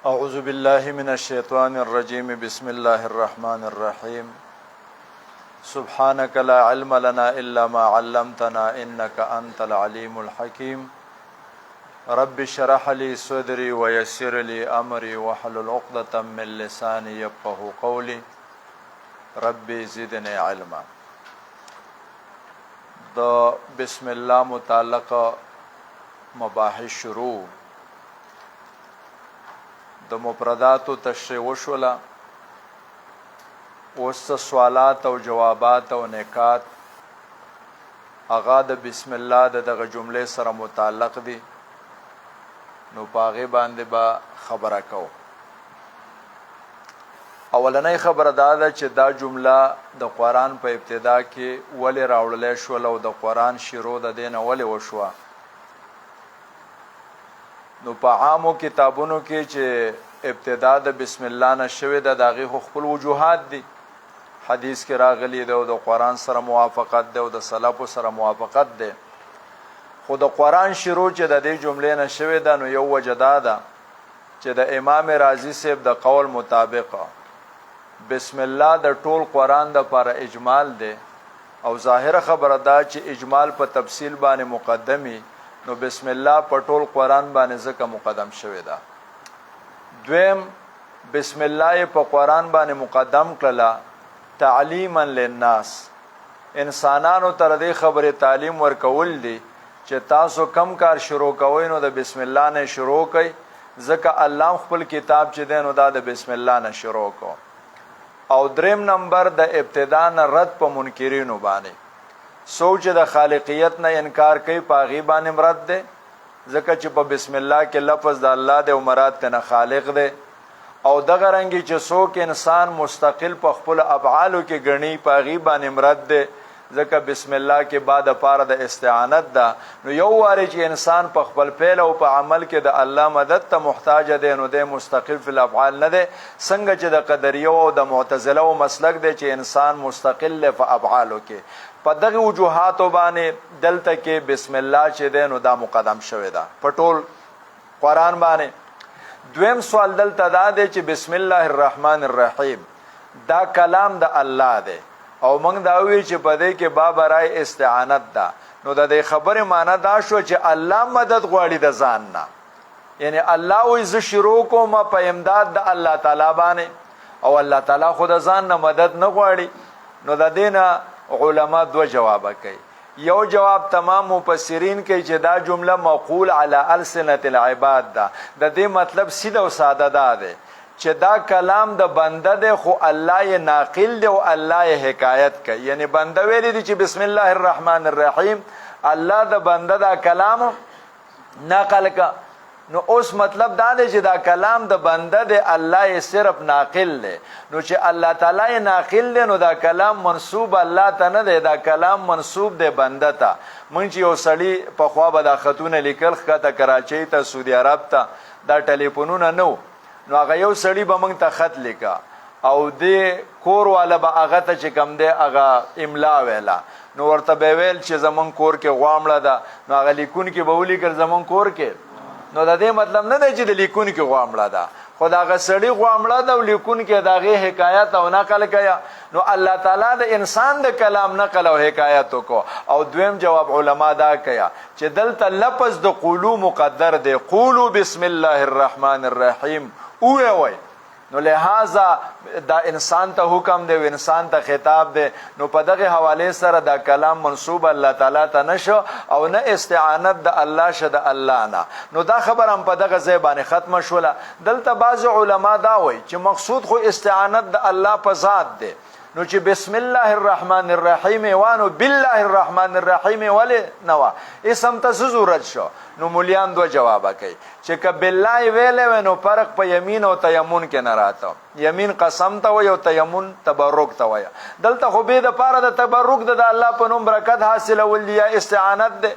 اعوذ بالله من الشیطان الرجیم بسم الله الرحمن الرحیم سبحانك لا علم لنا الا ما علمتنا انك انت العليم الحكيم رب اشرح لي صدري ويسر لي امري واحلل عقدة من لساني يفقهوا قولي رب زدني علما. د بسم الله متعلق مباحث شروع، د مفرداتو تشریح وشوله. اوس څه سوالات او جوابات او نکات هغه د بسم الله د دغه جملې سره متعلق دي، نو په هغې باندې به خبره کوو. اولنۍ خبره دا ده چې دا جمله د قرآن په ابتدا کې ولې راوړلی شول او د قرآن شروع د دې نه ولې وشوه؟ نو په عامو کتابونو کې چې ابتدا د بسم الله نه شوې ده، د هغې خو خپل وجوهات دي، حدیث کې راغلي دی او د قرآن سره موافقت دی او د سلفو سره موافقت دی. خو د قرآن شروع چې د دې جملې نه شوې ده، نو یو وجه دا ده چې د امام رازي صاحب د قول مطابق بسم الله د ټول قرآن د پاره اجمال دی، او ظاهره خبره دا چې اجمال په تفصیل باندې مقدمي، نو بسم الله په ټول قرآن باندې ځکه مقدم شوې ده. دویم، بسم الله یې په قرآن باندې مقدم کړله تعلیما للناس، انسانانو ته د دې خبرې تعلیم ورکول دي چې تاسو کم کار شروع کوئ نو د بسم الله نه شروع کړئ، ځکه الله خپل کتاب چې دی نو دا د بسم الله نه شروع کو. او دریم نمبر، د ابتدا نه رد په منکرینو باندې، څوک چې د خالقیت نه انکار کوي په هغې باندې هم رد دی، ځکه چې په بسم الله کې لفظ د الله دی او مراد ترې خالق دی. او دغه رنګې چې څوک انسان مستقل په خپلو افعالو کې ګڼي په هغې باندې هم رد دی، ځکه بسم الله کې با د پاره د استعانت ده. نو یو وارې چې انسان په خپل فعل او په عمل کې د الله مدد ته محتاج دی نو دی مستقل فی الافعال نه دی، څنګه چې د قدریو او د معتزله او مسلک دی چې انسان مستقل دی په افعالو کې. په دغه وجوهاتو باندې دلته کې بسم الله چې دی نو دا مقدم شوی ده په ټول قرآن باندې. دویم سوال دلته دا دی چې بسم الله الرحمن الرحیم دا کلام د الله دی او موږ دا وی چې په دې کې با برای استعانت ده، نو د دې خبرې معنی دا شو چې الله مدد غواړي د ځان نه، یعنی الله وی زه شروع کوم په امداد د الله تعالی باندې، او الله تعالی خو د ځان نه مدد نه غواړي. نو د دې نه علما دوه جوابه کوي. یو جواب تمام مفسرین کوي چې دا جمله مقول علی السنة العباد ده، د دې مطلب سیده او ساده دا دی چې دا کلام د بنده دی خو الله یې ناقل دی او الله یې حکایت کوي. یعنی بنده ویلی دی چې بسم الله الرحمن الرحیم، الله د بنده دا کلام نقل کا. نو اوس مطلب دا دی چې دا کلام د بنده دی، الله یې صرف ناقل دی. نو چې الله تعالی یې ناقل دی نو دا کلام منسوب الله ته نه دی، دا کلام منسوب دی بنده ته. مونږ چې یو سړي پخوا به دا خطونه لیکل ښکته کراچۍ ته، سعودي عرب ته، دا ټلیفونونه نه وو، نو هغه یو سړي به مونږ ته خط لیکه او دې کور والا به هغه ته چې کوم دی هغه املا ویله، نو ورته به ویل چې زمونږ کور کې غوا مړه ده، نو هغه لیکونکي به ولیکل زمونږ کور کې. نو د دې مطلب نه دی چې د لیکونکي غوا مړه ده، خو د هغه سړي غوا مړه ده او لیکونکی د هغې حکایت او نقل کوي. نو الله تعالی د انسان د کلام نقل او حکایت وکړو. او دویم جواب علما دا کوي چې دلته لفظ د قولو مقدر دی، قولو بسم الله الرحمن الرحیم ووی وای، نو لہذا دا انسان ته حکم دی او انسان ته خطاب دی. نو په دغه حواله سره دا کلام منسوب الله تعالی ته نشو او نه استعانت د الله شه د الله نه. نو دا خبره هم په دغه ځای باندې ختمه شوله. دلته بعض علما دا وایي چې مقصود خو استعانت د الله په ذات دی، نو چې بسم الله الرحمن الرحیم وانو بالله الرحمن الرحیم ولې نه وه، اسم ته څه ضرورت شو؟ نو مولیان دوه جوابه کوي چې که بالله ویلی وی نو فرق په یمین او تیمون کې نه راته، یمین قسم ته وایي او تیمون تبرک ته وایي. دلته خو بې د پاره د تبرک د الله په نوم برکت حاصلول دي یا استعانت دی،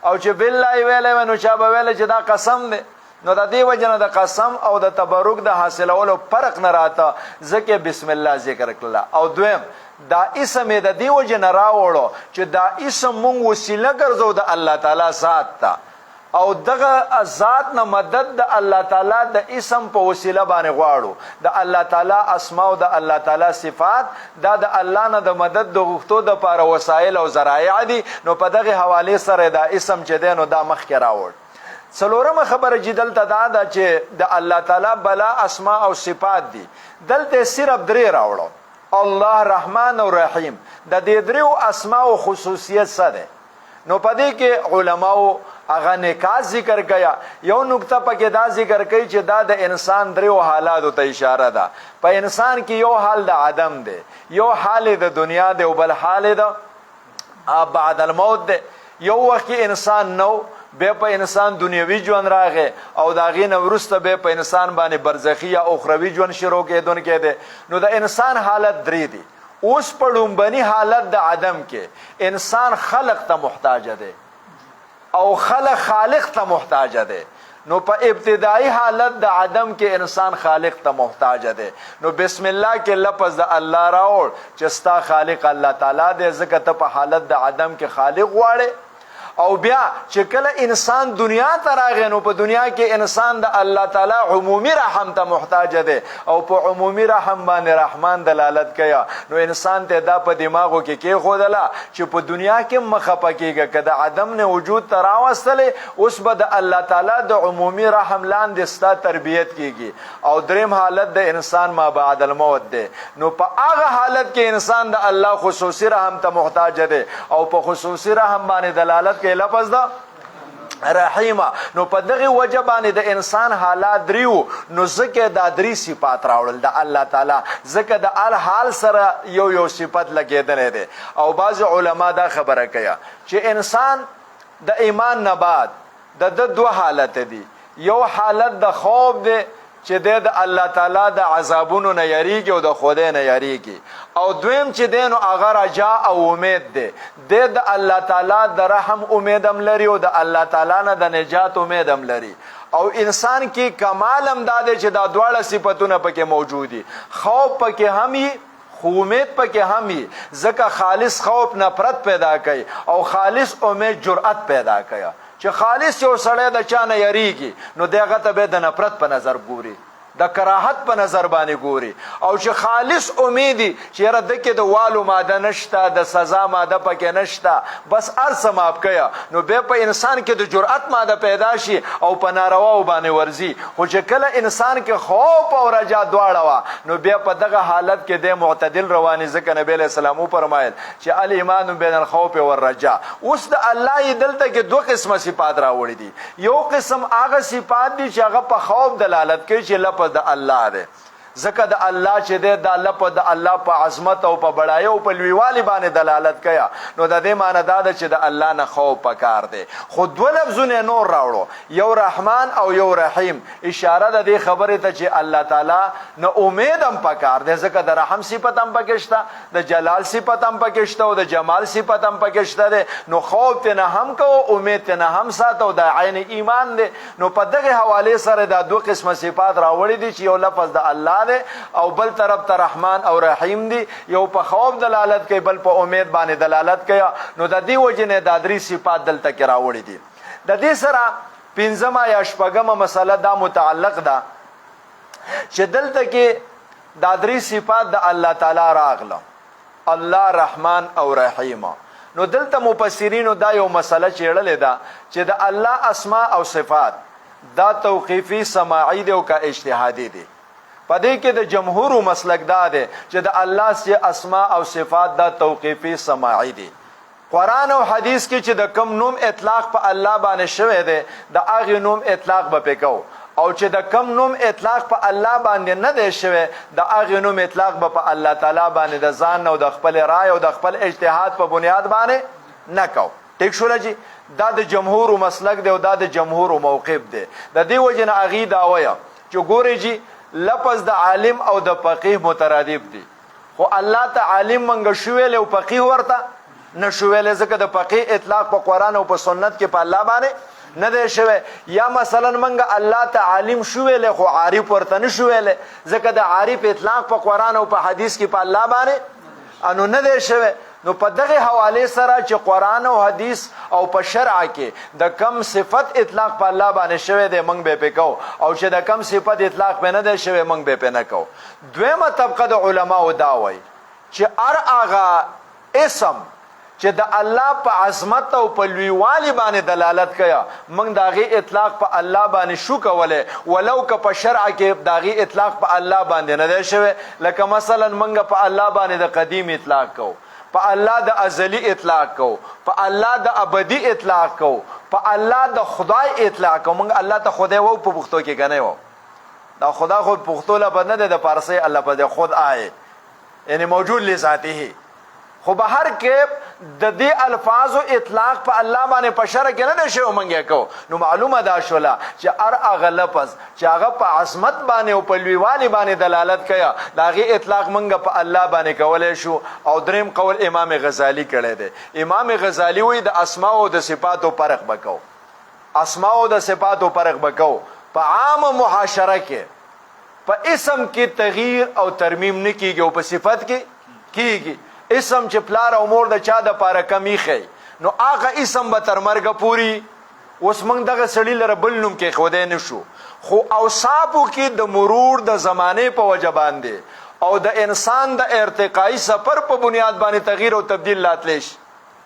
او چې بالله ویلی وی نو چا به ویلی چې دا قسم دی. نو د دې وجه نه د قسم او د تبرک د حاصلولو فرق نه راته، ځکه بسم الله ذکر کړله. او دویم دا اسم یې د دې وجه نه راوړو چې دا اسم مونږ وسیله ګرځو د الله تعالی ذات ته، او دغه ذات نه مدد د الله تعالی د اسم په وسیله باندې غواړو. د الله تعالی اسماء او د الله تعالی صفات دا د الله نه د مدد د غوښتو د پاره وسایل او ذرایع دي. نو په دغه حواله سره دا اسم چې دی نو دا مخکې راوړ. څلورمه خبره چې دلته دا ده چې د الله تعالی بلا اسماء او صفات دي، دلته صرف درې راوړو، الله، رحمان او رحیم. د دې دریو اسماء او خصوصیت څه ده؟ نو په دې کې علماو هغه نکاح ذکر کیا. یو نکته پکې دا ذکر کوي چې دا د انسان دریو حالاتو ته اشاره ده. په انسان کې یو حال د عدم دی، یو حال د دنیا دی، او بل حال د بعد الموت دی. یو وخت کې انسان نو بیا په انسان دنیوي ژوند راغی او د هغې نه وروسته بیا په انسان باندې برزخي یا اخروي ژوند شروع کېدونکی دی. نو د انسان حالت درې دي. اوس په ړومبني حالت د عدم کې انسان خلق ته محتاج دی او خلق خالق ته محتاج دی. نو په ابتدایي حالت د عدم کې انسان خالق ته محتاج دی. نو بسم الله کې لفظ د الله راوړ چې ستا خالق الله تعالی دی، ځکه ته په حالت د عدم کې خالق غواړې. او بیا چې کله انسان دنیا ته راغی نو په دنیا کې انسان د الله تعالی عمومي رحم ته محتاج دی او په عمومي رحم باندې رحمان دلالت کوي. نو انسان ته دا په دماغو کې کېښودله چې په دنیا کې مه خفه کېږه، که د عدم نه وجود ته راوستلې اوس به د الله تعالی د عمومي رحم لاندې ستا تربیت کېږي. او دریم حالت د انسان ما بعد الموت دی. نو په هغه حالت کې انسان د الله خصوصي رحم ته محتاج دی او په خصوصي رحم باندې دلالت کوي لفظ ده رحیمه. نو په دغه وجه باندې د انسان حالات دریو، نو ځکه دا درې صفات راوړل د الله تعالی، ځکه د هر حال سره یو یو صفت لګېدلی دی. او بعض علما دا خبره کوي چې انسان د ایمان نه بعد د ده دوه حالت دي. یو حالت د خوف دی چې دی د الله تعالی د عذابونو نه یریږي او د خدای نه یریږي، او دویم چې دی نو هغه رجا او امید دی، دی د الله تعالی د رحم امید هم لري او د الله تعالی نه د نجات امید هم لري. او انسان کې کمال هم دا دی چې دا دواړه صفتونه پکې موجود دي، خوف پکې هم وي خو امید پکې هم وي، ځکه خالص خوف نفرت پیدا کوي او خالص امید جرأت پیدا کوي. چې خالص یو سړی د چا نه یریږي نو دی هغه ته به د نفرت په نظر ګوري، د کراهت په نظر باندې ګوري، او چې خالص امیدي چې یاره ده کې د والو ماده نشته، د سزا ماده پکې نشته، بس هر څه معاف کړه، نو بیا په انسان کې د جرأت ماده پیدا شي او په نارواو باندې ورځي. خو چې کله انسان کې خوف او رجا دواړه وه نو بیا په دغه حالت کې دی معتدل رواني، ځکه نبی علیه السلام وفرمایل چې الایمان بین الخوف والرجا. اوس د الله یې دلته کې دوه قسمه صفات راوړي دي. یو قسم هغه صفات دي چې هغه په خوف دلالت کوي چې لفظ د الله دی، ځکه د الله چې دی دا لفظ د الله په عظمت او په بړایي او په لویوالي باندې دلالت کوي، نو د دې معنی دا ده چې د الله نه خوف پکار دی. خو دوه لفظونه نور راوړو، یو رحمان او یو رحیم، اشاره د دې خبرې ته چې الله تعالی نه امید هم پکار دی، ځکه د رحم صفت هم پکې شته، د جلال صفت هم پکې شته او د جمال صفت هم پکې شته دی. نو خوف ته نه هم کوو، امید ته نه هم ساته، او دا عین ایمان دی. نو په دغه حوالې سره دا دوه قسمه صفات راوړي دي چې یو لفظ د الله دی او بل طرف ته رحمان او رحیم دی، یو په خوف دلالت کوي، بل په امید باندې دلالت کوي. نو د دې وجې نه دا درې صفات دلته کې راوړي دي. د دې سره پنځمه یا شپږمه مسله دا متعلق ده چې دلته کې دا درې صفات د الله تعالی راغله، الله رحمان او رحیم. نو دلته مفسرینو دا یو مسله چیړلې ده چې د الله اسماء او صفات دا توقیفي سماعي دی او که اجتهادي دی. په دې کې د جمهور مسلک دا دی چې د الله سي اسماء او صفات دا توقیفي سماعي دي. قرآن او حدیث کې چې د کم نوم اطلاق په الله باندې شوی دی د هغې نوم اطلاق به پې کوو، او چې د کم نوم اطلاق په الله باندې نه دی شوی د هغې نوم اطلاق به په الله تعالی باندې د ځان او د خپل رای او د خپل اجتهاد په بنیاد باندې نه کوو. ټیک شوله جی؟ دا د جمهور مسلک دی او دا د جمهور موقف دی. د دې وجې نه هغوی دا وایه چې ګورئ جی، لفظ د عالم او د فقیه مترادف دی، خو الله ته عالم منګه شو ویلی او فقیه ورته نه شو ویلی، ځکه د فقیه اطلاق په قرآن او په سنت کې په الله باندې نه دی شوی. یا مثلا منګه الله ته عالم شو ویلی خو عارف ورته نه شو ویلی، ځکه د عارف اطلاق په قرآن او په حدیث کې په الله باندې انو نه دی شوی. نو په دغه حواله سره چې قرآن او حدیث او په شرع کې د کم صفت اطلاق په الله باندې شوی دی، موږ به پې کوو، او چې د کم صفت اطلاق پې نه دی شوی، موږ به پې نه کوو. دویمه طبقه د علماو دا وایي چې هر هغه اسم چې د الله په عظمت او په لویوالي باندې دلالت کوي، موږ د هغې اطلاق په الله باندې شو کولی، ولو که په شرع کې د هغې اطلاق په الله باندې نه دی شوی. لکه مثلا موږ په الله باندې د قدیم اطلاق کوو، په الله د ازلی اطلاق کوو، په الله د ابدي اطلاق کوو، په الله د خدای اطلاق کوو. موږ الله ته خدای وو په پښتو کې که نه وو؟ دا خدا خو پښتو لفظ نه دی، د فارسۍ لفظ دی، خود آئے، یعنی موجود لذاته. خو به هر کیف د دې الفاظو اطلاق په الله باندې په شرع کې نه دی شوی، موږ یې کوو. نو معلومه دا شوله چې هر هغه لفظ چې هغه په عظمت باندې او په لویوالي باندې دلالت کوي، د هغې اطلاق موږ په الله باندې کولی شو. او دریم قول امام غزالي کړی دی. امام غزالي وایي د اسماء او د صفاتو فرق به کوو، اسماء او د صفاتو فرق به کوو. په عامه معاشره کې په اسم کې تغییر او ترمیم نه کیږي او په صفت کې کیږي. اسم چې پلار او مور د چا د پاره کمی خي، نو هغه اسم به تر مرګه پوري. اوس موږ دغه سړي لره بل نوم کېښودی نه شو، خو اوصافو کې د مرور د زمانې په وجه باندې او د انسان د ارتقایي سفر په بنیاد باندې تغییر او تبدیل راتلی شي.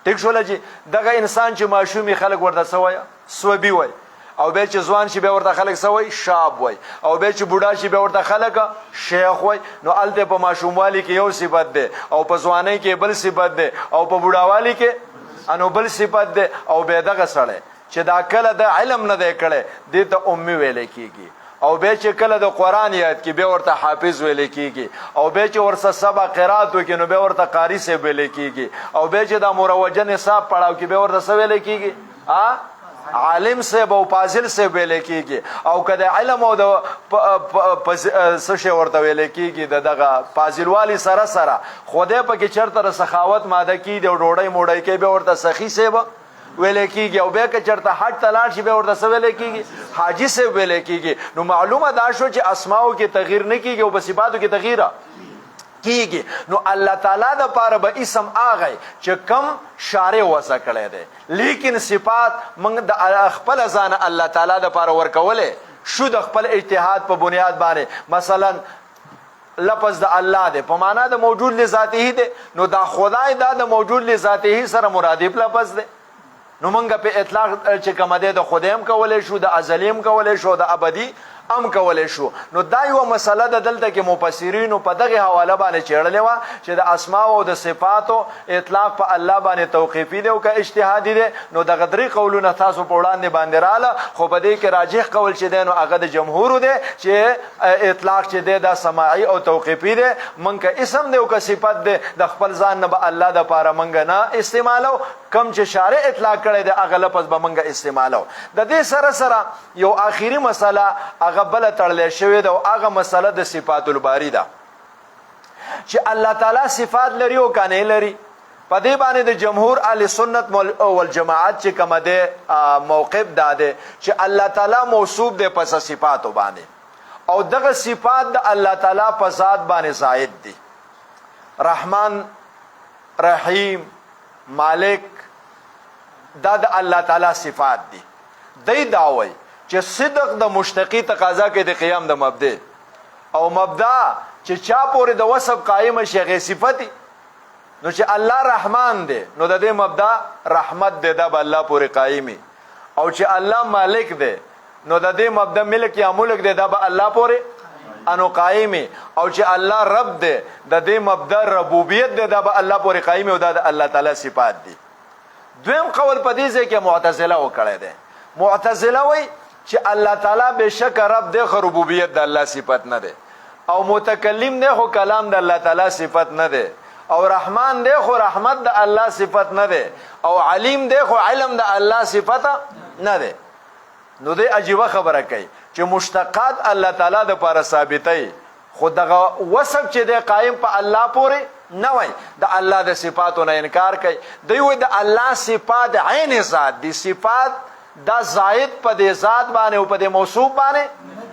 ټیک شوله چې دغه انسان چې ماشوم خلک ورته څه وایه؟ سوبي وایي، او بیا چې ځوان شي بیا ورته خلک څه وایي؟ شاب وایي، او بیا چې بوډا شي بیا ورته خلک شیخ وایي. نو هلته په ماشوموالي کې یو صفت دی، او په ځوانۍ کې بل صفت دی، او په بوډاوالي کې انو بل صفت دی. او بیا دغه سړی چې دا کله د علم نه دی کړی، دې ته امي ویلی کېږي، او بیا چې کله د قرآن یاد کړي بیا ورته حافظ ویلی کېږي، او بیا چې ورسره سبا قرات وکړي نو بیا ورته قاري صاحب ویلی کېږي، او بیا چې دا مروجه نصاب پړاو کې بیا ورته څه ویلی کېږي؟ عالم صاحب او فاضل صاحب ویلی کېږي. او که د علم او د څه شی ورته ویلی کېږي، د دغه فاضلوالي سره سره خدای پکې چېرته د سخاوت ماده کېږي او ډوډۍ موډۍ کوي، بیا ورته سخي صاحب ویلی کېږي. او بیا که چېرته حج ته لاړ شي بیا ورته څه ویلی کېږي؟ حاجي صاحب ویلی کېږي. نو معلومه دا شو چې اسماو کې تغییر نه کېږي او په صفاتو کې تغییر کېږي. نو الله تعالی د پاره به اسم هغه چې کم شارع وضع کړی دی، لیکن صفات موږ د خپل ځانه الله تعالی د پاره ورکولی شو د خپل اجتهاد په بنیاد باندې. مثلا لفظ د الله دی په معنا د موجود لذاته دی، نو دا خدای دا د موجود لذاته سره مرادف لفظ دی. نو موږ په اطلاق چې کومه دی د خدای هم کولی شو، د ازلي هم کولی شو، د ابدي هم کولی شو. نو دا یوه مسله ده دلته کې مفسرینو په دغه حواله باندې چېړلې وه چې د اسماء او د صفاتو اطلاق په الله باندې توقیفي دی او که اجتهادي دی. نو دغه درې قولونه تاسو په وړاندې باندې رااله، خو په دې کې راجح قول چې دی نو هغه د جمهورو دی چې اطلاق چې دی دا سماعي او توقیفي دی. موږ که اسم دی او که صفت دی د خپل ځان نه به الله دپاره موږ نه استعمالو، کم چې شارع اطلاق کړی دی هغه لفظ به موږ استعمالو. د دې سره سره یو آخري مسله هغه بله تړلی شوې ده، او هغه مسله د صفات الباري ده چې الله تعالی صفات لري او که نه لري. په دې باندې د جمهور اهل سنت والجماعت چې کومه دی موقف دا دی چې الله تعالی موصوف دی په صفاتو باندې، او دغه صفات د الله تعالی په ذات باندې زائد دي. رحمان، رحیم، مالک، دا د الله تعالی صفات دي. دی دا وایي چې صدق د مشتقي تقاضا کوي د قیام د مبدع، او مبدا چې چا پورې د وصف قایم شي هغې صفت، نو چې الله رحمان دی نو د دې مبدا رحمت دی، دا به الله پورې قایمي، او چې الله مالک دی نو د دې مبدا ملک یا ملک دی، دا به الله پورې انو قایمي، او چې الله رب دی د دې مبدا ربوبیت دی، دا به الله پورې قایمي، او دا د الله تعالی صفات دي. دویم قول په دې ځای کې معتزله وکړی دی. معتزله وایي چې الله تعالی بېشکه رب دی خو ربوبیت د الله صفت نه دی، او متکلم دی خو کلام د الله تعالی صفت نه دی، او رحمان دی خو رحمت د الله صفت نه دی، او علیم دی خو علم د الله صفت نه دی. نو دی عجیبه خبره کوي چې مشتقات الله تعالی د پاره ثابتوي، خو دغه وصف چې دی قایم په الله پورې نه وای، د الله د صفاتو نه انکار کوي. دی وایي د الله صفات عین ذات دي، صفات دا زائد په دې ذات باندې او په دې موصوف باندې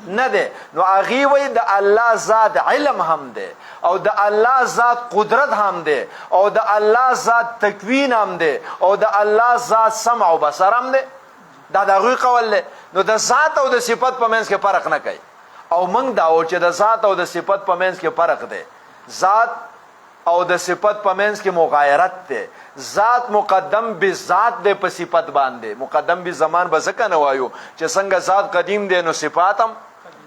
نه دی. نو هغوی وایي د الله ذات علم هم دی، او د الله ذات قدرت هم دی، او د الله ذات تکوین هم دی، او د الله ذات سمع او بصر هم دی. دا د هغوی قول دی. نو د ذات او د صفت په منځ کې فرق نه کوي. او موږ دا و چې د ذات او د صفت په منځ کې فرق دی، ذات او د صفت په منځ کې مغایرت دی. ذات مقدم به ذات دی په صفت باندې، مقدم به زمان به ځکه نه وایو چې څنګه ذات قدیم دی نو صفات هم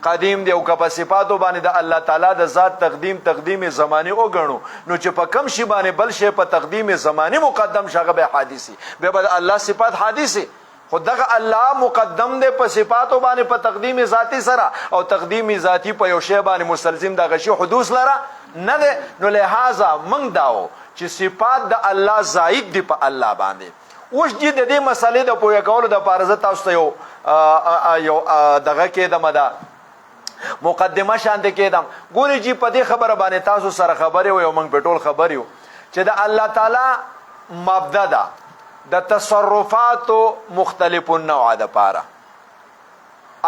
قدیم دی، او که په صفاتو باندې د الله تعالی د ذات تقدیم تقدیم زمانی وګڼو، نو چې په کم شي باندې بل شی په تقدیم زمانی مقدم شي هغه به حادثي، بیا به د الله صفات حادثي. خو دغه الله مقدم دی په صفاتو باندې په تقدیم ذاتی سره، او تقدیم ذاتی په یو شی باندې مستلزم دغه شی حدوث لره نه دی. نو لہذا موږ داو چې صفات د الله زائد دی په الله باندې. اوس جی د دې مسئلې د پوهه کولو دپاره زه تاسو ته یو یو دغه کېدم، دا مقدمه شاندې کېدم. ګورئ جی په دې خبره باندې تاسو سره خبرې وي او موږ په ټول خبر یو چې د الله تعالی مبدا ده د تصرفاتو مختلف النوع د پاره.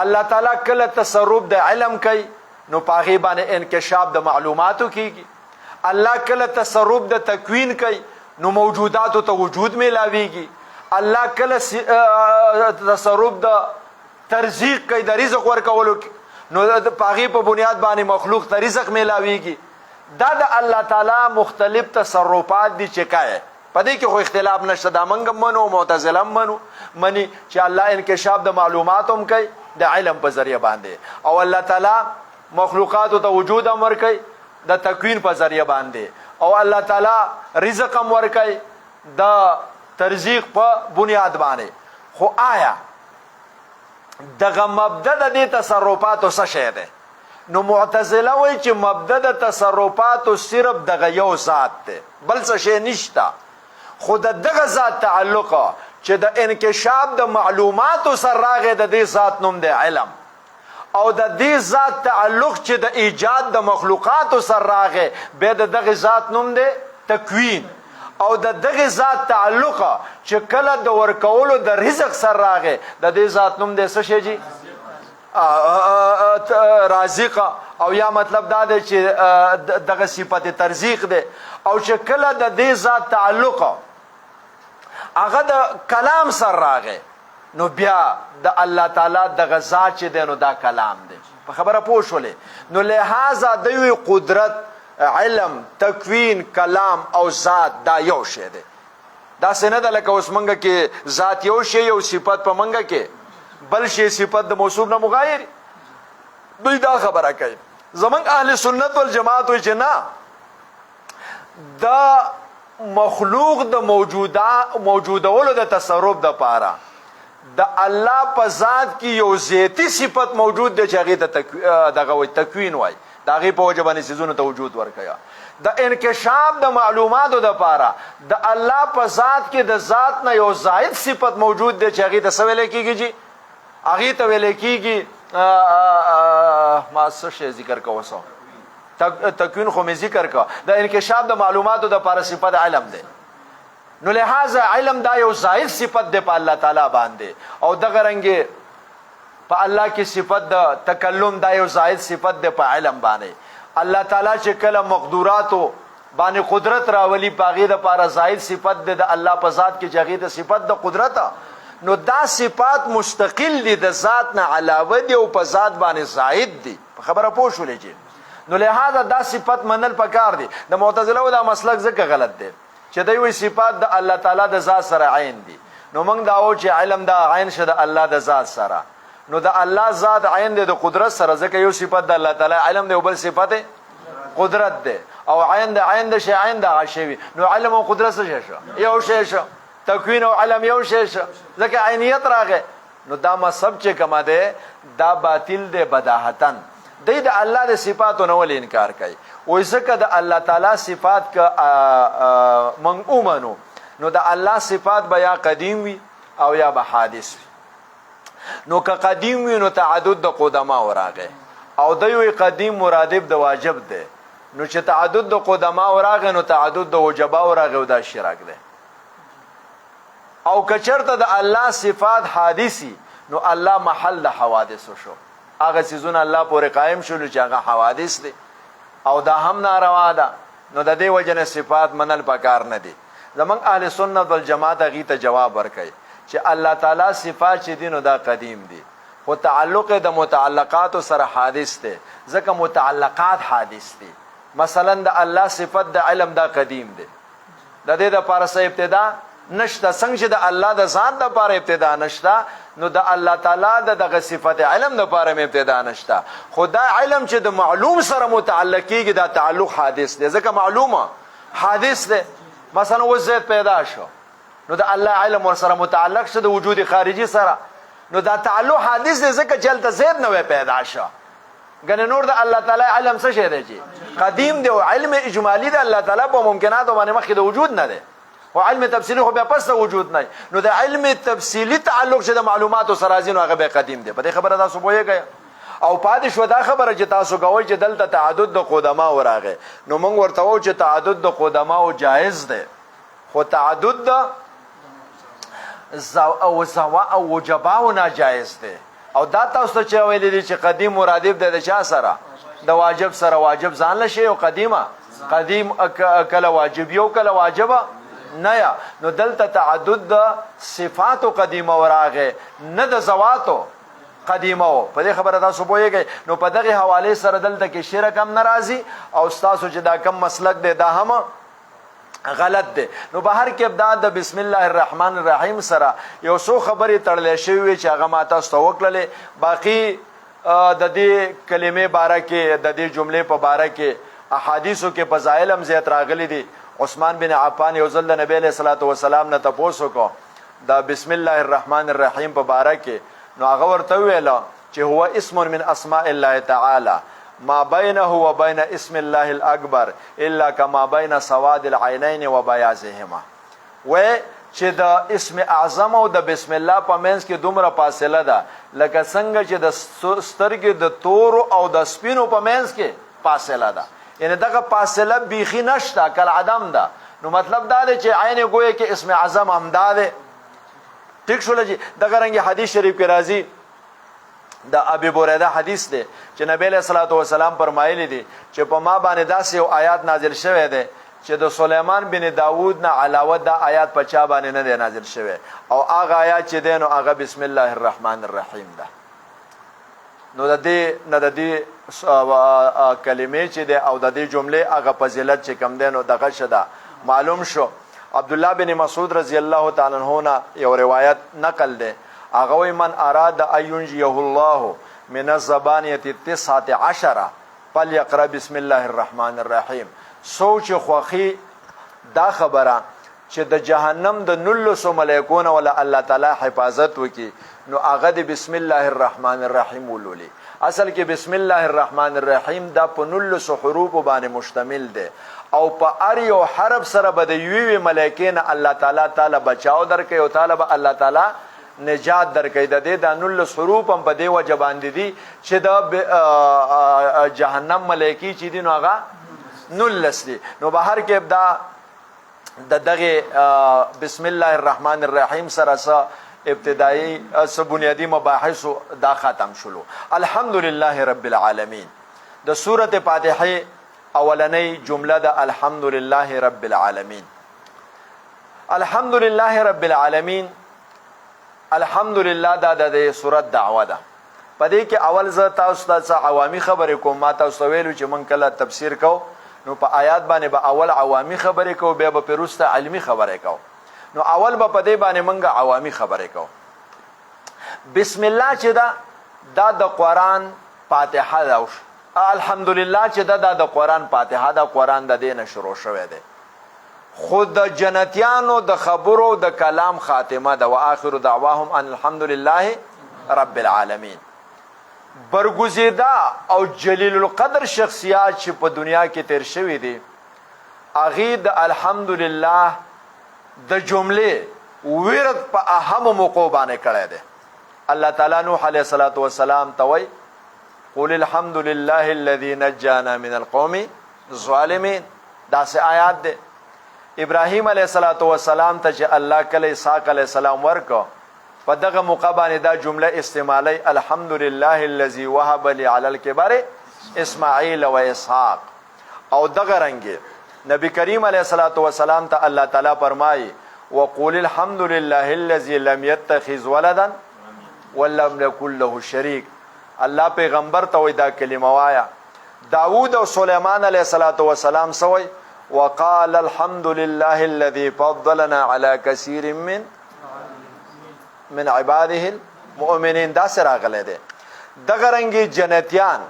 الله تعالی کله تصرف د علم کوي نو په هغې باندې انکشاف د معلوماتو کیږي. الله کله تصرف د تکوین کوي نو موجوداتو ته وجود میلاویږي. الله کله تصرف د ترزیق کوي، د رزق ورکولو کې، نو په هغې په بنیاد باندې مخلوق ته رزق میلاویږي. دا د الله تعالی مختلف تصرفات دي چې کوي، په دې کې خو اختلاف نشته. دا موږ هم منو، معتزله هم منو، مني چې الله انکشاف د معلوماتو هم کوي د علم په ذریعه باندې، او الله تعالی مخلوقاتو ته وجود هم ورکوي د تکوین په ذریعه باندې، او الله تعالی رزق هم ورکوي د ترزیق په بنیاد باندې. خو آیا دغه مبدا د دې تصرفاتو څه شی دی؟ نو معتزله وایي چې مبدا د تصرفاتو صرف دغه یو ذات دی، بل څه شی نشته. خو د دغه ذات تعلق چې د انکشاف د معلوماتو سره راغی د دې ذات نوم دی علم، او د دې ذات تعلق چې د ایجاد د مخلوقاتو سره راغی بیا د دغه ذات نوم دی تکوین، او د دغه ذات تعلق چې کله د ورکولو د رزق سره راغی د دې ذات نوم دی څه شی جی؟ رازق، او یا مطلب دا دی چې دغه صفت ترزیق دی. او چې کله د دې ذات تعلق هغه د کلام سره راغی نو بیا د الله تعالی دغه ذات چې دی نو دا کلام دی. په خبره پوه شولې؟ نو لهذا د یوې قدرت، علم، تکوین، کلام او ذات دا یو شی دی. داسې نه ده لکه اوس موږ کې ذات یو شی او صفت په موږ کې بل شی، صفت د موصوف نه مغایر. دوی دا خبره کوي. زمونږ اهل سنت والجماعت وایي چې نه، د مخلوق د موجودولو د تصرف د پاره د الله په ذات کې یو ذاتی صفت موجود دی چې هغې ته دغه وایي تکوین وایي، د هغې په وجه باندې څیزونو ته وجود ورکوي. د انکشاف د معلوماتو د پاره د الله په ذات کې د ذات نه یو زائد صفت موجود دی چې هغې ته څه ویلی کېږي جی؟ هغې ته ویلی کېږي ما څه شی ذکر کوه؟ تکوین خو مې ذکر کړه. د انکشاف د معلوماتو د پاره صفت علم دی. نو لہذا علم دا یو زائد صفت دی په الله تعالی باندې، او دغه رنګې په الله کې صفت د تکلم دا یو زائد صفت دی په علم باندې. الله تعالی چې کله مقدوراتو باندې قدرت راولي په هغې دپاره زائد صفت دی د الله په ذات کې چې هغې ته صفت د قدرت، نو دا صفات مستقل دي د ذات نه علاوه دي او په ذات باندې زائد دي. په خبره پوه شولې چې؟ نو لهذا دا صفت منل پکار دي. د معتزله دا مسلک ځکه غلط دی چې دوی وایي صفات د الله تعالی د ذات سره عین دي. نو موږ دا وایو چې علم دا عین شه د الله د ذات سره، نو د الله ذات عین دی د قدرت سره، ځکه یو صفت د الله تعالی علم دی او بل صفت قدرت دی، او عین د عین د شی عین د هغه شی وي. نو علم او قدرت څه شی شو؟ یو شی شو. تکوین او علم یو شی شو، ځکه عینیت راغی. نو دا مذهب چې کومه دی دا باطل دی بداهتن. دی د الله د صفاتو نه ولې انکار کوي؟ وایي ځکه د الله تعالی صفات که موږ ومنو نو د الله صفات به یا قدیم وي او یا به حادث وي. نو که قدیم وي نو تعدد د قدما وراغی، او دی وایي قدیم مرادف د واجب دی، نو چې تعدد د قدما وراغی نو تعدد د وجبا وراغی، او دا شرک دی. او که چېرته د الله صفات حادثي نو الله محل د حوادثو شو. هغه څیزونه الله پورې قایم شول چې هغه حوادث دي، او دا هم ناروا ده. نو د دې وجې نه صفات منل پکار نه دي. زمونږ اهل سنت والجماعت هغوی ته جواب ورکوي چې الله تعالی صفات چې دي نو دا قدیم دي، خو تعلق د متعلقاتو سره حادث دی، ځکه متعلقات حادث دي. مثلا د الله صفت د علم دا قدیم دی، د دې دپاره څه ابتدا نشته. څنګه چې د الله د ذات دپاره ابتدا نشته، نو د الله تعالی د دغه صفت علم دپاره هم ابتدا نشته. خو دا علم چې د معلوم سره متعلق کیږي دا تعلق حادث دی، ځکه معلومه حادث دی. مثلا اوس زید پیدا شو، نو د الله علم ورسره متعلق شو د وجود خارجي سره، نو دا تعلق حادث دی، ځکه چې هلته زید نوی پیدا شو. ګنې نور د الله تعالی علم څه شی دی چې قدیم دی، او علم اجمالی د الله تعالی په ممکناتو باندې مخکې د وجود نه دی، او علم تفصیلی خو بیا پس د وجود نه. نو د علم تفصیلی تعلق چې د معلوماتو سره راځي نو هغه بیا قدیم دی. په دې خبره تاسو پوهېږئ؟ او پاتې شوه دا خبره چې تاسو کوئ چې دلته تعدد د قدماو راغی، نو موږ ورته وایو چې تعدد د قدماو جایز دی، خو تعدد د او وجباو ناجایز دی. او دا تاسو ته چا ویلي دي چې قدیم مرادف دی د چا سره؟ د واجب سره. واجب ځان له شی او قدیمه قدیم کله واجب یو کله واجب نه یا. نو دلته تعدد د صفاتو قدیمه وراغه، نه د ذواتو قدیمه و. په دې خبره تاسو پوهېږئ؟ نو په دغه حوالې سره دلته کې شرک هم نه راځي، او ستاسو چې دا کم مسلک دی دا هم غلط دی. نو به هر کې دا د بسم الله الرحمن الرحیم سره یو څو خبرې تړلې شوې وې چې هغه ما تاسو ته وکړلې. باقي د دې کلمې باره کې، د دې جملې په باره کې احادیثو کې فضایل هم زیات راغلي دي. عثمان بن عفان یو ځل د نبی علیه الصلاة والسلام نه تپوس وکړو د بسم الله الرحمن الرحیم په باره کې، نو هغه ورته وویل چې هو اسم من اسماء الله تعالی ما بینه و بین اسم الله الاکبر الا کما بین سواد العینین و بیاضهما. وی چې د اسم اعظم او د بسم الله په منځ کې دومره فاصله ده لکه څنګه چې د سترګې د تورو او د سپینو په منځ کې فاصله ده، یعنی دغه فاصله بیخي نشته، کل عدم ده. نو مطلب دا دی چې عین ګویا کې اسم اعظم هم دا دی. ټیک شول جی. دغه رنګ حدیث شریف کې راځي، د ابي بریده حدیث دی چې نبی علیه الصلاة والسلام فرمایلی دي چې په ما باندې داسې یو آیات نازل شوی دی چې د سلیمان بن داود نه علاوه دا آیات په چا باندې نه دی نازل شوی، او هغه آیات چې دی نو هغه بسم الله الرحمن الرحیم ده. نو د دې نه د دې کلمې چې دی او د دې جملې هغه فضیلت چې کوم دی نو دغه شه ده معلوم شو. عبدالله بن مسعود رضی الله تعالی عنہ نه یو روایت نقل دی، هغه وایي من اراد ان ینجیه الله من الزبانیة التسعة عشر فلیقرأ بسم الله الرحمن الرحیم. څوک چې خوښي دا خبره چې د جهنم د نولسو ملایکو نه ولا الله تعالی حفاظت وکړي، نو هغه د بسم الله الرحمن الرحیم ولولي. اصل کې بسم الله الرحمن الرحیم دا په نولسو حروفو باندې مشتمل دی، او په هر یو حرف سره به د یوې یوې ملایکې نه الله تعالی تعالی بچاو درکوي او تعالی به الله تعالی نجات درکوي. د دې دا 19 حروف هم په دې وجه باندې دي چې د جهنم ملایکې چې دي نو هغه 19 دي. نو به هر کې دا د دغه بسم الله الرحمن الرحیم سره څه ابتدایي څه بنیادي مباحث دا ختم شولو. الحمدلله رب العالمین. د سورة فاتحې اولنۍ جمله ده الحمدلله رب العالمین. الحمدلله رب العالمین، الحمدلله دا د دې سورت دعوه ده. په دې کې اول زه تاسو ته څه عوامي خبرې کوم. ما تاسو ته ویلو چې موږ کله تفسیر کوو نو په آیات باندې به اول عوامي خبرې کوو، بیا به پرې وروسته علمي خبرې کوو. نو اول به په دې باندې موږ عوامي خبرې کوو. بسم الله چې ده دا د قرآن فاتحه ده، الحمدلله چې ده دا د قرآن فاتحه ده، قرآن د دې نه شروع شوی دی. خو د جنتیانو د خبرو د کلام خاتمه ده، واخر دعواهم ان الحمدلله رب العالمین. برګزیده او جلیل القدر شخصیات چې په دنیا کې تیر شوي دي، هغې د الحمدلله د جملې ورد په اهمو موقعو باندې کړی دی. الله تعالی نوح علیه الصلاة والسلام ته وایي قل الحمد لله الذي نجانا من القوم الظالمین. داسې آیات دی. ابراهیم علیه الصلاة والسلام ته چې الله کله اسحاق علیه السلام ورکړ په دغه موقع باندې دا جمله استعمالوي، الحمدلله الذي وهب لي علی الکبر اسماعیل و اسحاق. او دغه رنګ نبی کریم علیه الصلاة والسلام ته الله تعالی فرمایي، وقول الحمد لله الذي لم يتخذ ولدا ولم يكن له شریک. الله پیغمبر ته وایي دا کلمه وایه. داود او سلیمان علیه الصلاة والسلام څه وایي؟ وقال الحمد لله الذي فضلنا على كثير من عباده المؤمنین. دا سره راغلی دی. دغه رنګ جنتیان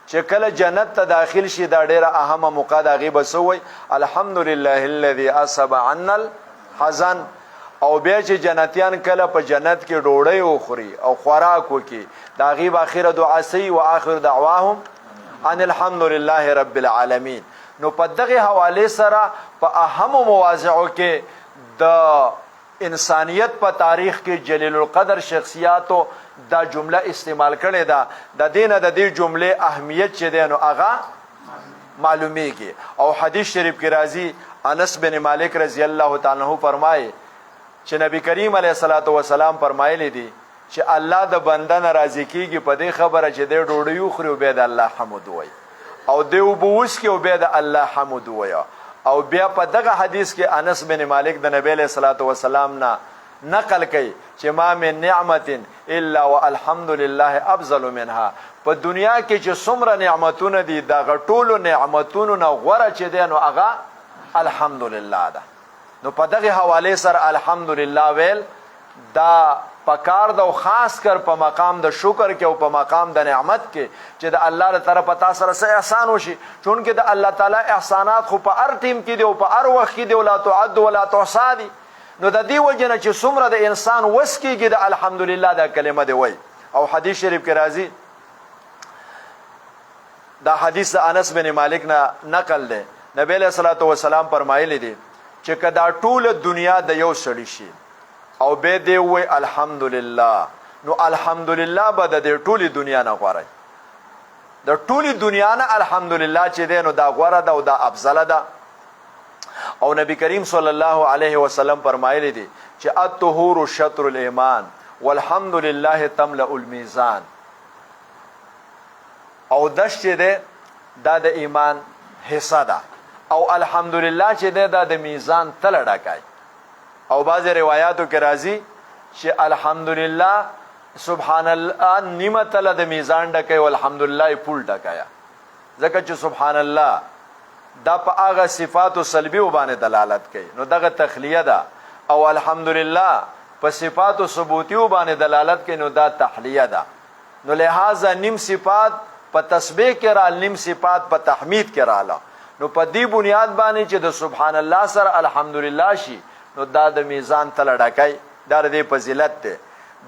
چې کله جنت ته داخل شي، دا ډیره اهمه موقع ده، هغې به څه وایي؟ الحمدلله الذي اصب عنا الحزن. او بیا چې جنتیان کله په جنت کې ډوډۍ وخوري او خوراک وکړي، د هغې به اخره دعا څه وي؟ واخر دعواهم ان الحمد لله رب العالمین. نو په دغه حوالې سره په اهمو مواضعو کې د انسانیت په تاریخ کې جلیل القدر شخصیاتو دا جمله استعمال کړې ده. د دې نه د دې جملې اهمیت چې دی نو هغه معلومیږي. او حدیث شریف کې راځي، انس بن مالک رضی الله تعالی عنہ فرمایي چې نبی کریم علیه الصلاة والسلام فرمایلی دي چې الله د بنده نه راضي کیږي په دې خبره چې دی ډوډۍ وخوري او بیا د الله حمد ووایي، او دی اوبه وڅښي او بیا د الله حمد ووایي. او بیا په دغه حدیث کې انس بن مالک د نبی علیه الصلاة والسلام نه نقل کوي چې ما من نعمت الا والحمد لله افضل منها. په دنیا کې چې څومره نعمتونه دي دغه ټولو نعمتونو نه غوره چې دی نو هغه الحمدلله ده. نو په دغه حوالې سره الحمدلله ویل دا پکار ده، او خاص کر په مقام د شکر کې او په مقام د نعمت کې چې د الله له طرفه تا سره څه احسان وشي. چونکه د الله تعالی احسانات خو په هر ټیم کې دي او په هر وخت کې دي، او لا تعد ولا تحصا دي. نو د دې وجې نه چې څومره د انسان وس کېږي د الحمدلله دا کلمه دی وایي. او حدیث شریف کې راځي، دا حدیث د انس بن مالک نه نقل دی، نبی علیه الصلاة والسلام فرمایلی دی چې که دا ټوله دنیا د یو سړي شي او بیا دی ووایي الحمدلله، نو الحمدلله به د دې ټولې دنیا نه غوره، د ټولې دنیا نه الحمدلله چې دی نو دا غوره ده او دا افضله ده. او نبی کریم صلی الله علیه وسلم فرمایلی دی چې الطهور شطر الایمان والحمد لله تملأ المیزان. او دش چې دی دا د ایمان حصه ده، او الحمدلله چې دی دا د میزان تله ډکای. او بعضې روایاتو کې راځي چې الحمدلله سبحان الله نیمه تله د میزان ډکای او الحمدلله یې پول ډکایا، ځکه چې سبحان الله دا په هغه صفاتو سلبي باندې دلالت کوي نو دغه تخلیه ده، او الحمدلله په صفاتو ثبوتي باندې دلالت کوي نو دا تحلیه ده. نو لہذا نیم صفات په تسبیح کې رال، نیم صفات په تحمید کې رااله. نو په دې بنیاد باندې چې د سبحان الله سره الحمدلله شي نو دا د میزان تله ډکای، دا د دې فضیلت دی.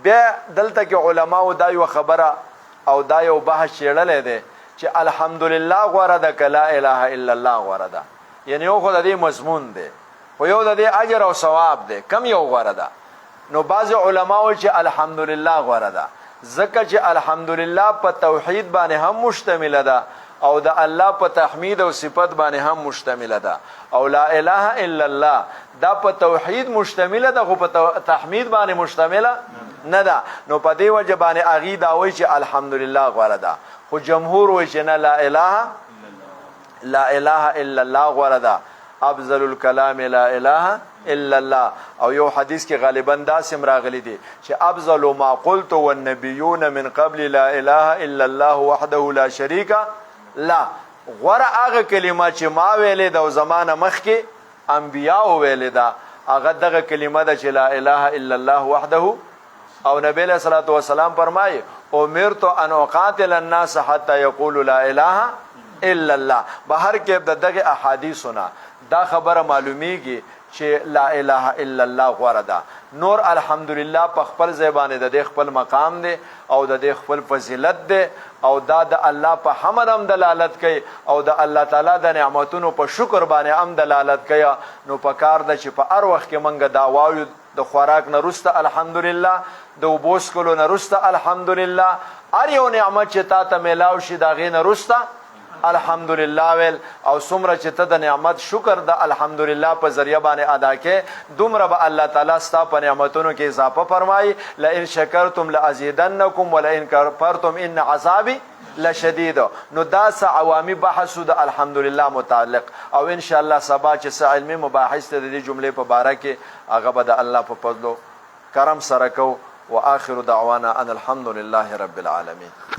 بیا دلته کې علماو دا یوه خبره او دا یو بحث چېړلی دی چې الحمدلله غوره ده که لا اله الا الله غوره ده. یعنی یو خو د دې مضمون دی، خو یو د دې اجر او ثواب دی، کم یو غوره ده؟ نو بعضې علما وایي چې الحمدلله غوره ده، ځکه چې الحمدلله په توحید باندې هم مشتمله ده او د الله په تحمید او صفت باندې هم مشتمله ده، او لا اله الا الله دا په توحید مشتمله ده خو په تحمید باندې مشتمله نه ده. نو په دې وجه باندې هغوی دا وایي چې الحمدلله غوره ده، خو جمهور وایي چې نه، لا اله الا الله غوره ده، افضل الکلام لا اله الا الله. او یو حدیث کې غالبا داسې هم راغلی دی چې افضل ما قلت والنبیون من قبل لا اله الا الله وحده لا شریک له. غوره هغه کلمه چې ما ویلې ده او زمانه مخکې انبیاو ویلې ده، هغه دغه کلمه ده چې لا اله الا الله وحده. او نبی علیہ الصلوۃ والسلام فرمایي امرت ان اقاتل الناس حتى يقولوا لا اله الا الله. بهر کې د دغه احادیثونه دا خبره معلومیږي چې لا اله الا الله غوره ده. نور الحمدلله په خپل ځای باندې د دې خپل مقام دی او د دې خپل فضیلت دی، او دا د الله په حمد هم دلالت کوي او د الله تعالی د نعمتونو په شکر باندې هم دلالت کوي. نو په کار ده چې په هر وخت کې موږ دا وایو، د خوراک نه وروسته الحمدلله، د اوبو څښلو نه وروسته الحمدلله، هر یو نعمت چې تا ته میلاو شي د هغې نه وروسته الحمدلله ویل، او څومره چې ته د نعمت شکر د الحمدلله په ذریعه باندې ادا کې، دومره به الله تعالی ستا په نعمتونو کې اضافه فرمایي. لئن شکرتم لازیدنکم ولئن کفرتم ان عذابی لشدید. نو دا څه عوامي بحث د الحمدلله متعلق، او ان شاء الله سبا چې څه علمي مباحث ته د دې جملې په باره کې هغه به د الله په فضل و کرم سره کو. واخر دعوانا ان الحمد لله رب العالمین.